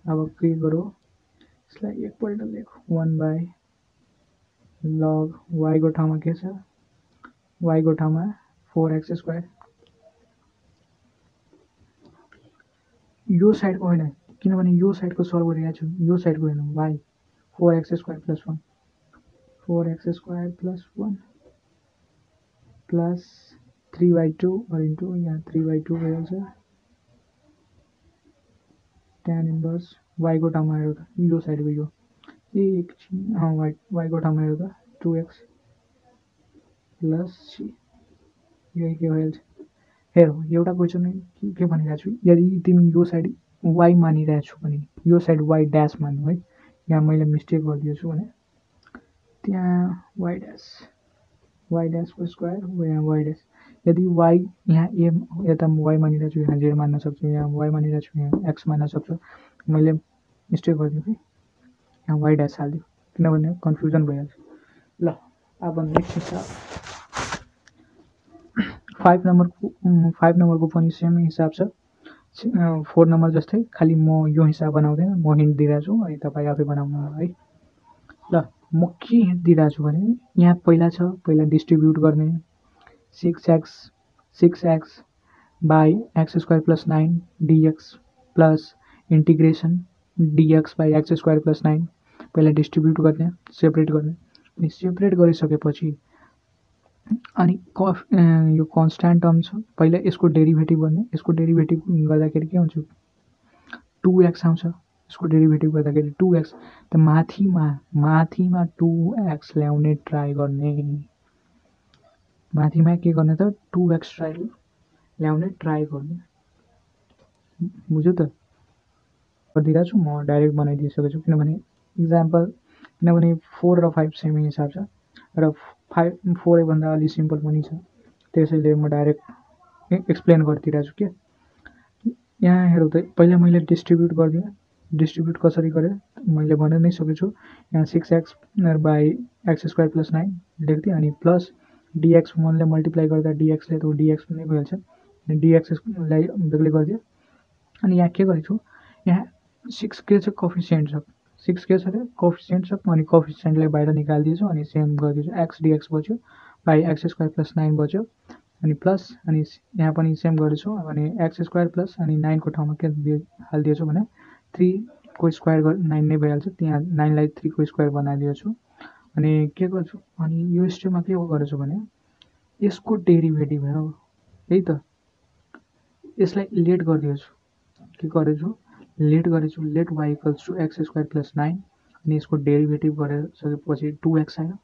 अब के गरौँ यसलाई एकपल्ट लेखौँ 1 लग वाई को ठाउँमा के छ वाई को ठाउँमा 4x स्क्वायर यो साइडको होइन किनभने यो साइडको सल्भ गरिरहेको छु यो साइडको होइन y 4x square plus 1 4x square plus 1 plus 3/2 और इन्टु यहाँ 3/2 भइहाल्छ tan इन्भर्स वाई को ठाउँमा हेरौँ त यो साइडको यो एकछिन वाई को ठाउँमा हेरौँ त 2x प्लस सी यही के भइहाल्छ हेरौँ एउटा क्वेसन के भनिरहेको छु यदि तिमी यो साइड वाई मानिरहेको छु भने यो साइड वाई ड्यास मान्नु है यहाँ मैले मिस्टेक गरिदिएछु भने त्यहाँ वाई ड्यासको स्क्वायर यहाँ वाई ड्यास यदि वाई यहाँ ए यता वाई मानिरहेको छु यहाँ जेड मान्न सक्छु यहाँ वाई मानिरहेको छु यहाँ एक्स मान्न सक्छु मैले मिस्टेक गरिदिएँ कि यहाँ वाई ड्यास हालिदियो किनभने कन्फ्युजन भइहाल्छ ल अब नेक्स्ट हिसाब 5 नम्बरको पनि सेम हिसाब छ 4 नम्बर जस्तै खालि म यो हिसाब बनाउँदैन म हिन्ट दिइरहेको छु अनि तपाईँ आफै बनाउनु है ल म के हिन्ट दिइरहेको छु भने यहाँ पहिला डिस्ट्रिब्युट गर्ने 6x by x square plus 9 dx plus integration dx by x square plus 9 पहिला डिस्ट्रिब्युट गर्ने सेपरेट गर्ने अनि सेपरेट गरिसकेपछि अनि यो कन्स्ट्यान्ट टर्म छ पहिला यसको डेरिभेटिभ गर्ने यसको डेरिभेटिभ गर्दाखेरि के हुन्छ 2x आउँछ यसको डेरिभेटिभ गर्दाखेरि 2x त माथिमा 2x ल्याउने ट्राई गर्ने माथिमा के गर्ने त 2x ल्याउने ट्राई गर्ने बुझ्यो त गरिदिरहेको छु म डाइरेक्ट बनाइदिइसकेको छु किनभने इक्जाम्पल किनभने 4 र 5 सेम हिसाब छ र 4 भन्दा अलि सिम्पल पनि छ त्यसैले म डाइरेक्ट एक्सप्लेन गरिदिइरहेको छु के यहाँ हेरौँ त पहिला मैले डिस्ट्रिब्युट गरिदिएँ डिस्ट्रिब्युट कसरी गरेँ मैले भन्न नै सकेको छु यहाँ 6x by x square plus 9 लेख्दिएँ अनि प्लस dx 1ले मल्टिप्लाई गर्दा dxले त dx नै भइहाल्छ अनि dxलाई बेग्लै गरिदिएँ अनि यहाँ के गरेको छु यहाँ 6 के छ कोफिसिएन्ट छ 6 के छ अरे कोफिसिएन्ट छ अनि कोफिसिएन्टलाई बाहिर निकालिदिएछु अनि सेम गरिदिएछु एक्स dx बच्यो बाई एक्स स्क्वायर प्लस 9 बच्यो अनि प्लस अनि यहाँ पनि सेम गरेछु अनि एक्स स्क्वायर प्लस अनि 9 को ठाउँमा के हालिदिएछु भने 3 को स्क्वायर 9 नै भइहाल्छ त्यहाँ 9 लाई 3 को स्क्वायर बनाइदिएछु अनि के गर्छु अनि यो स्टेपमा के गरेछु भने यसको डेरिभेटिभ हेरौ है त यसलाई लेट गरिदिएछु के गरेछु लेट गरेछु let y equals to x square plus 9 अनि यसको डेरिभेटिभ गरिसकेपछि 2x आयो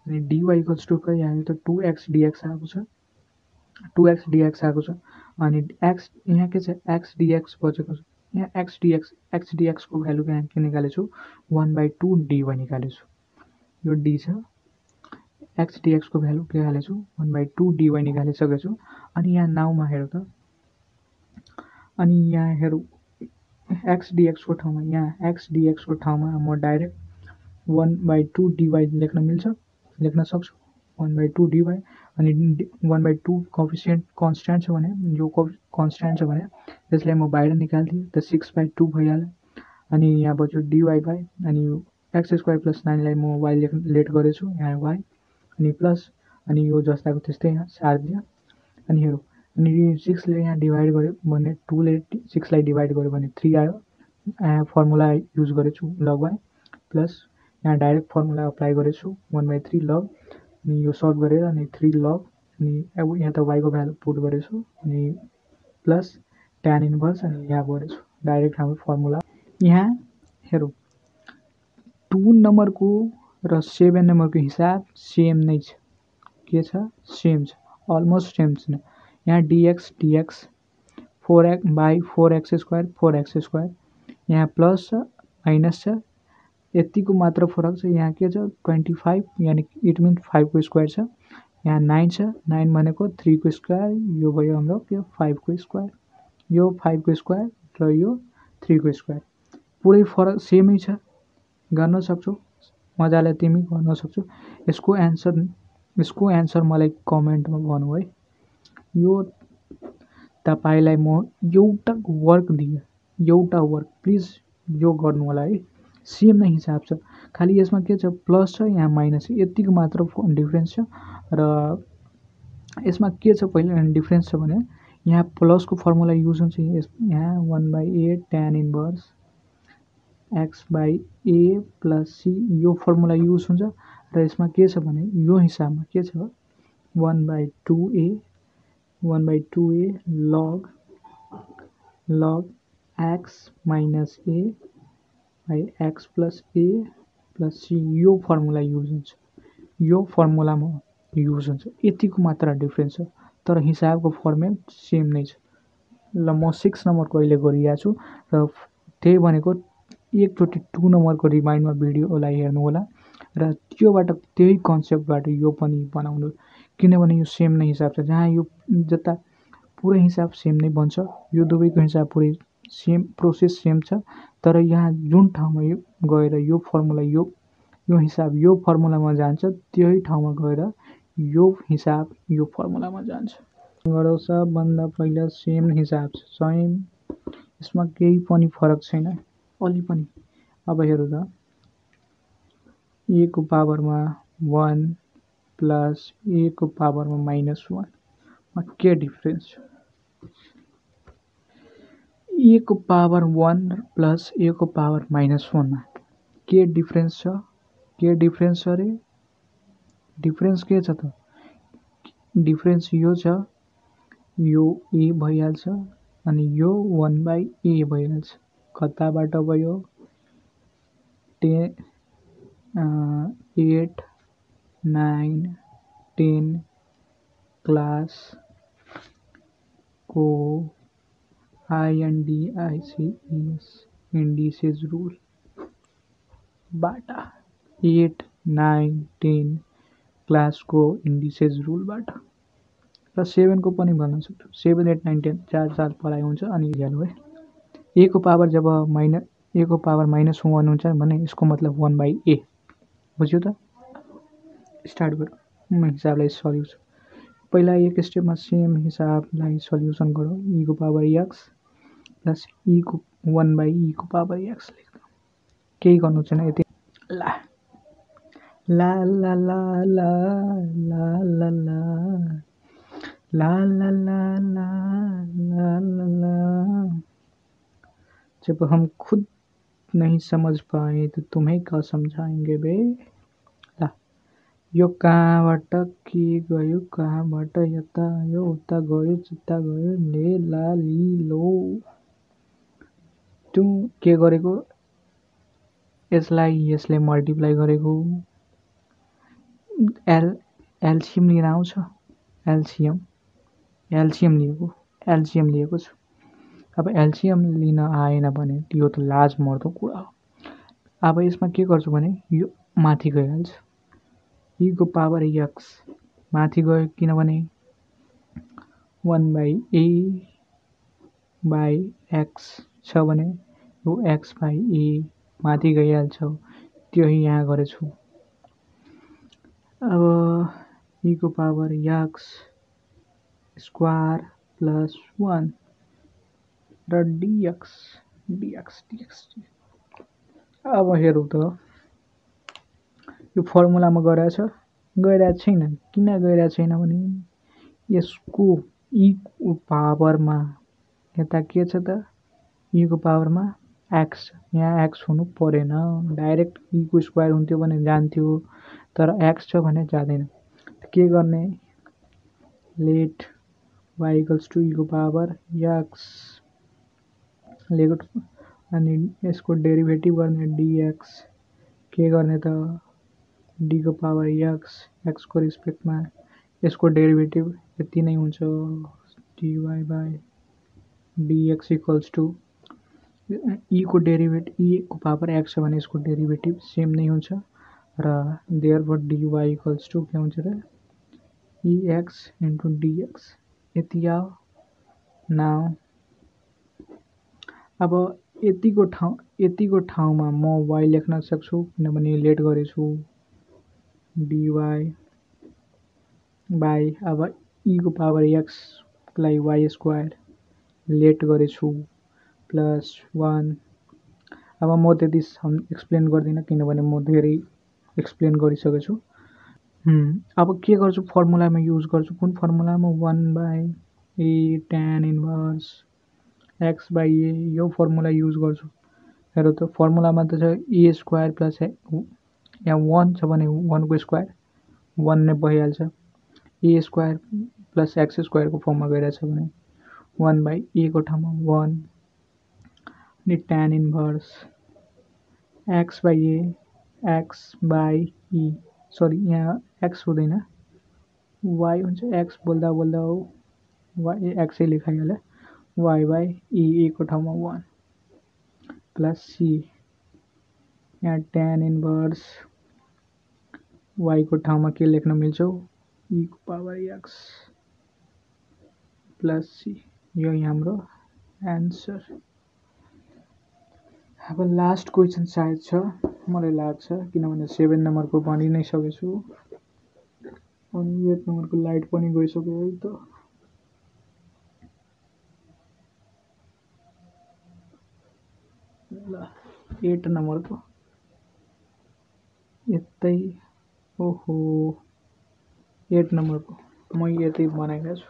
अनि dy इक्वल्स टु कति आयो त 2x dx आएको छ 2x dx आएको छ अनि x यहाँ के छ x dx बचेको छ यहाँ x dx को भ्यालु यहाँ के निकालेछु 1/2 dy निकालेछु यो d छ x dx को भ्यालु के हालेछु 1/2 dy निकालिसकेको छु अनि यहाँ नाउमा हेरौँ त अनि यहाँ हेरौँ x dx को ठाउँमा यहाँ x dx को ठाउँमा म डाइरेक्ट 1/2 dy लेख्न सक्छु 1/2 dy अनि 1/2 कोफिसिएन्ट कन्स्ट्यान्ट छ भने यो कन्स्ट्यान्ट छ भने त्यसलाई म बाहिर निकाल्दिएँ त 6/2 भइहाल्यो अनि यहाँ बच्यो dy बाई अनि एक्स स्क्वायर प्लस 9 लाई म y लेट गरेछु यहाँ y अनि प्लस अनि यो जस्ताको त्यस्तै यहाँ सारिदिएँ अनि हेरौँ अनि 6 ले यहाँ डिभाइड गर्यो भने 2 ले 6 लाई डिभाइड गर्यो भने 3 आयो। यहाँ फर्मुला युज गरेछु लग y प्लस यहाँ डाइरेक्ट फर्मुला अप्लाई गरेछु 1/3 लग अनि यो सल्भ गरेर अनि 3 लग अनि अब यहाँ त y को भ्यालु पुट गरेछु अनि प्लस tan इन्भर्स अनि यहाँ गरेछु डाइरेक्ट हाम्रो फर्मुला। यहाँ हेरौँ 2 नम्बरको र 7 नम्बरको हिसाब सेम नै छ। के छ सेम छ अलमोस्ट सेम छ। यहाँ dx 4x by 4x square 4x square यहाँ प्लस छ माइनस छ यतिको मात्र फरक छ। यहाँ के छ 25 यानी इट मिन्स 5 को स्क्वायर छ। यहाँ 9 छ 9 भनेको 3 को स्क्वायर यो भयो हाम्रो के 5 को स्क्वायर यो 5 को स्क्वायर र यो 3 को स्क्वायर पुरै फरक सेमै छ। गर्न सक्छौ मजाले तिमी गर्न सक्छौ। यसको एन्सर मलाई कमेन्टमा भन्नु है। यो तपाईलाई म एउटा वर्क दिए एउटा वर्क प्लिज यो गर्नु होला है। सेम नै हिसाब छ खाली यसमा के छ प्लस छ यहाँ माइनस छ यतिको मात्र डिफरेन्स छ। र यसमा के छ पहिला डिफरेन्स छ भने यहाँ प्लस को फर्मुला युज हुन्छ यहाँ 1/8 tan inverse x by a plus c यो फर्मुला युज हुन्छ। र यसमा के छ भने यो हिसाबमा के छ 1/2a log x minus a by x plus a plus c यो फर्मुला युज हुन्छ। यो फर्मुलामा युज हुन्छ यतिको मात्र डिफरेन्स छ तर हिसाबको फर्मेट सेम नै छ। ल म 6 नम्बरको अहिले गरिरहेको छु र त्यही भनेको एकचोटि 2 नम्बरको रिमाइन्डमा भिडियोलाई हेर्नु होला र त्योबाट त्यही कन्सेप्टबाट यो पनि बनाउनु किनभने यो सेम नै हिसाब छ। जहाँ यो जता पुरै हिसाब सेम नै बन्छ यो दुवैको हिसाब पुरै सेम प्रोसेस सेम छ तर यहाँ जुन ठाउँमा यो गएर यो फर्मुला यो हिसाब यो फर्मुलामा जान्छ त्यही ठाउँमा गएर यो हिसाब यो फर्मुलामा जान्छ। गरौ सबभन्दा पहिला सेम हिसाब छ सेम यसमा केही पनि फरक छैन अलि पनि। अब हेरौँ त a को पावरमा 1 प्लस a को पावरमा -1 मा के डिफरेन्स छ। a को पावर 1 प्लस a को पावर -1 मा के डिफरेन्स छ के डिफरेन्स छ रे डिफरेन्स के छ त डिफरेन्स यो छ यो a भइहाल्छ अनि यो 1/a भइहाल्छ। कताबाट भयो 8 9 10 क्लास को INDICES indices रूल बाट 8 9 10 क्लास को indices रूल बाट र 7 को पनि भन्न सक्छु 7 8 9 10 चार साल पढाइ हुन्छ अनि हेर्नु है a को पावर जब a को पावर -1 हुन्छ भने यसको मतलब 1/a बुझ्यो त। स्टार्ट गरौँ म हिसाबलाई सल्युसन पहिला एक स्टेपमा सेम हिसाबलाई सल्युसन गरौँ e को पावर x प्लस e को 1/e को पावर x लेख्नु केही गर्नु छैन यति ला ला ला ला ला ला ला ला ला ला ला ला ला। जब हम खुद नहीं समझ पाए तो तुम्हें क्या समझाएंगे बे। ला यो कहाँबाट के गयो कहाँबाट यता आयो उता गयो चित्ता गयो ले ला ली लो तु के गरेको यसलाई यसले मल्टिप्लाई गरेको एलसीएम लिन आउँछ एलसीएम लिएको छु। अब एलसीएम लिन आएन भने यो त लाज मर्दो कुरा हो। अब यसमा के गर्छु भने यो माथि गइहाल्छ e को पावर x माथि गयो किनभने 1/a बाई x छ भने यो x बाई a माथि गइहाल्छ त्यही यहाँ गरेछु। अब e को पावर x स्क्वायर प्लस 1 र dx अब हेरौँ त यो फर्मुलामा गइरहेछ छैन किन गइरहेको छैन भने यसको ई को पावरमा यता के छ त ई को पावरमा एक्स यहाँ एक्स हुनु परेन डाइरेक्ट ई को स्क्वायर हुन्थ्यो भने जान्थ्यो तर एक्स छ भने जाँदैन के गर्ने late y equals to e को पावर एक्स लेको अनि यसको डेरिभेटिभ गर्ने dx के गर्ने त d को पावर x को रिस्पेक्टमा यसको डेरिभेटिभ यति नै हुन्छ dy by dx equals to e को डेरिभेटिभ ई को पावर x छ भने यसको डेरिभेटिभ सेम नै हुन्छ र देयरफोर dy इक्वल्स टू के हुन्छ त ex इन्टु dx यति आयो नाउ अब यतिको ठाउँमा म y लेख्न सक्छु किनभने लेट गरेछु dy बाई अब ई को पावर x लाई y स्क्वायर लेट गरेछु प्लस 1 अब म त्यति एक्सप्लेन गर्दिनँ किनभने म धेरै एक्सप्लेन गरिसकेको छु अब के गर्छु फर्मुलामा युज गर्छु कुन फर्मुलामा 1/a tan inverse x by a यो फर्मुला युज गर्छु हेर त फर्मुलामा त छ ए स्क्वायर प्लस यहाँ 1 छ भने 1 को स्क्वायर 1 नै भइहाल्छ ए स्क्वायर प्लस एक्स स्क्वायरको फर्ममा गइरहेछ भने 1/a को ठाउँमा 1 अनि tan inverse x by A x by E sorry यहाँ x हुँदैन y हुन्छ x बोल्दा बोल्दा हो y x नै लेखाइहाल्यो y बाई ई को ठाउँमा 1 प्लस c यहाँ tan इन्भर्स y को ठाउँमा के लेख्न मिल्छ e को पावर x प्लस c यो हाम्रो एन्सर अब लास्ट क्वेसन सायद छ मलाई लाग्छ किनभने 7 नम्बरको भनि नै सकेछु अनि 8 नम्बरको लाइट पनि गइसक्यो है त ल 8 नम्बरको यतै ओहो 8 नम्बरको म यतै बनाइरहेको छु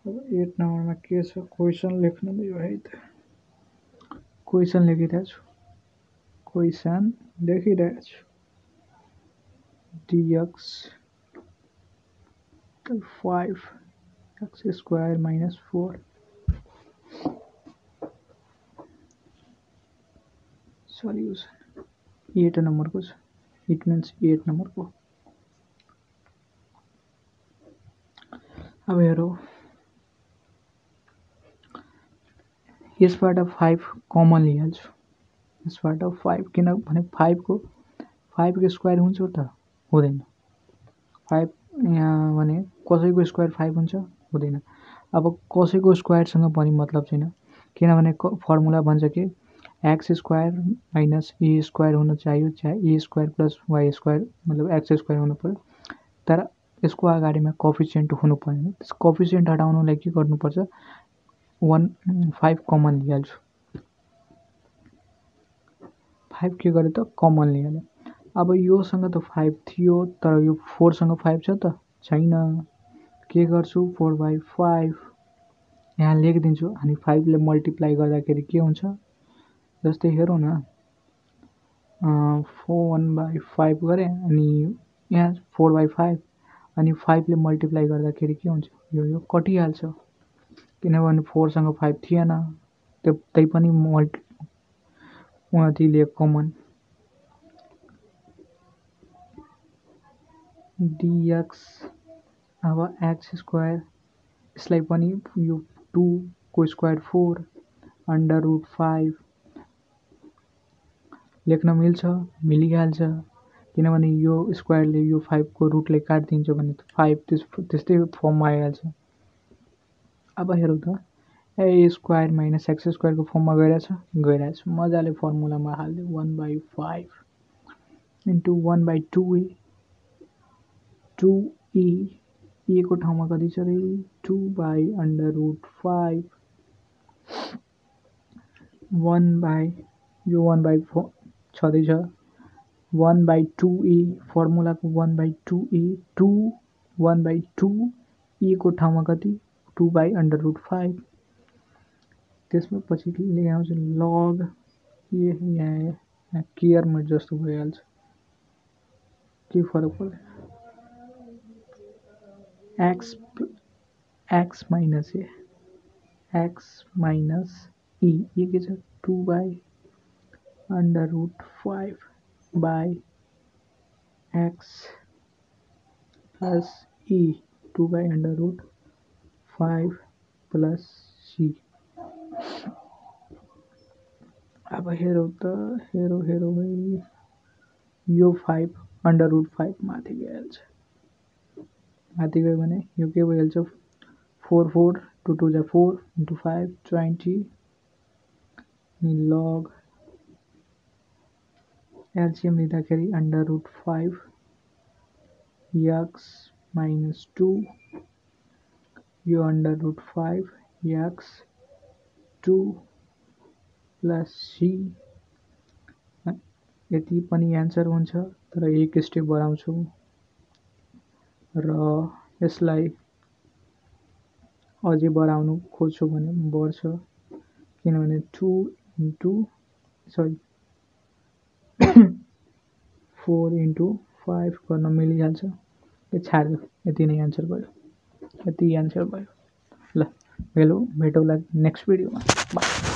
अब 8 नम्बरमा के छ क्वेसन लेख्नु यो है त क्वेसन लेखिरहेको छु क्वेसन लेखिरहेको छु dx 5 x square minus 4 solution 8 नम्बरको छ इट मिन्स 8 नम्बरको अब हेरौँ यसबाट 5 कमन लिइहाल्छु यसबाट 5 किनभने 5 को स्क्वायर हुन्छ त हुँदैन 5 यहाँ भने कसैको स्क्वायर 5 हुन्छ हुँदैन अब कसैको स्क्वायरसँग पनि मतलब छैन किनभने फर्मुला भन्छ कि एक्स स्क्वायर माइनस ए स्क्वायर हुन चाहियो चाहे ए स्क्वायर प्लस वाई स्क्वायर मतलब एक्स स्क्वायर हुनु पर्यो तर यसको अगाडिमा कोफिसिएन्ट हुनु पर्दैन त्यस कोफिसिएन्ट हटाउनलाई के गर्नुपर्छ 5 कमन लिइहाल्छु 5 के गरे त कमन लिइहाल्यो अब योसँग त 5 थियो तर यो 4 सँग 5 छ त छैन के गर्छु 4/5 यहाँ लेखिदिन्छु अनि 5 ले मल्टिप्लाई गर्दाखेरि के हुन्छ जस्तै हेरौँ न 1/5 गरे अनि यहाँ 4/5 अनि 5 ले मल्टिप्लाई गर्दाखेरि के हुन्छ यो कटिहाल्छ किनभने 4 सँग 5 थिएन त्यै पनि उहाँले कमन dx अब x स्क्वायर यसलाई पनि यो 2 को स्क्वायर 4 अंडर रूट 5 लेख्न मिल्छ मिलिहाल्छ किनभने यो स्क्वायरले यो 5 को रुटले काट्दिन्छ भने 5 त्यस्तै फर्ममा आइहाल्छ अब हेरौँ त ए स्क्वायर माइनस एक्स स्क्वायर को फर्ममा गइरहेछ मजाले फर्मुलामा हाल्दै 1/5 इन्टु 1/2a 2e ए को ठाउँमा कति छ रे 2/√5 यो 1/4 छँदैछ 1/2e फर्मुलाको 1/2e 2 1/2 e को ठाउँमा कति 2/√5 त्यसमा पछि ले आउँछ log के यहाँ केयरमा जस्तो भइहाल्छ के फरक पर्दैन x minus a x minus e ये के छ 2/√5 by x plus e 2/√5 plus c अब हेरौँ त हेरौँ है यो 5/√5 माथि गइहाल्छ माथि गयो भने यो के भइहाल्छ 4 2 2 जा 4 into 5 20 अनि log एलसीएम लिँदाखेरि √5 x minus 2 यो √5 x 2 plus c यति पनि एन्सर हुन्छ तर एक स्टेप बढाउँछु र यसलाई अझै बढाउनु खोज्छु भने बढ्छ किनभने 2 into 4 into 5 गर्न मिलिहाल्छ यो छाड्यो यति नै एन्सर भयो ल भेटौँला नेक्स्ट भिडियोमा बाइ